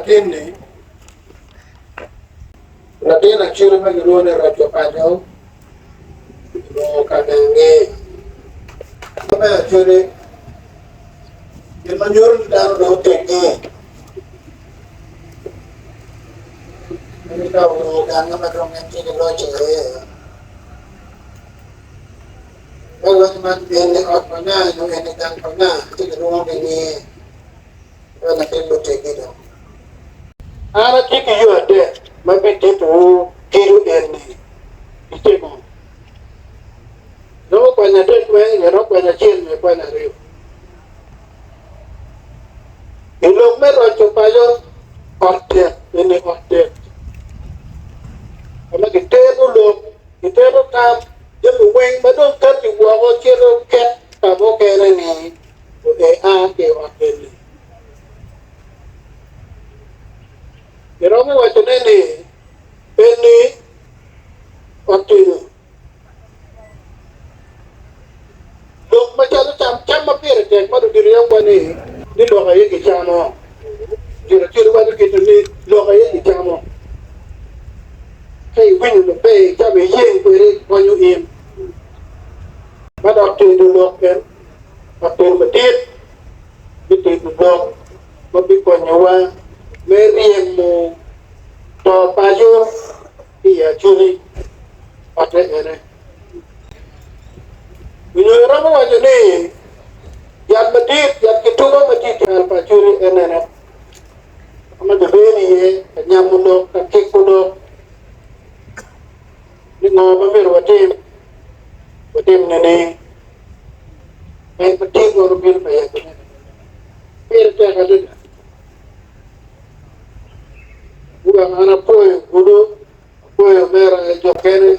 latin-ni, latin acel ma kilwongo ni Roco Paco onongo ka nenge. Me acwali, gin ma nyuto ni dano dong oteggi en ka onongo gange ma dong en tye ki loc iye. Me weny man eni ot pa nga nyo eni gang pa nga ci kilwongo ki nyinge wek latin guteggi dong. An atye ki yo adek ma bititowu gedo eni itimo. Romo kwanyo adek weng nyo romo kwanyo acel nyo ikwanyo aryo. I lok me roco paco ot tek eni ot tek ka ma kitero lok Itero tam jami weng ma dong kati woko cito ket ka mukene ni oa ki i ot eni. Iromo wacone ni eni ot tedo. Lok macalo cam, cam ma pire tek ma ludito yam ni ni lok aye gicamo. Gin acel waco kite ni lok aye gicamo. Ka iwinyo maber icamo iyeng kwede konyo in. Ma dok tedo lok en ot tedo madit me tedo lok ma bikonyowa me ryemo to paco ki i acoki otte ene. Onyo iromo waco ni yat madit, yat kituba ma tye i kal pa Acholi en ene ka ma gibedo iye ka nyamo lok, ka kiko lok ni ngo ma myero watim, watim nining? En madit ma wabino ka yabone pire tek adada. Guweko an apwoyo Gulu, apwoyo omera jo kene.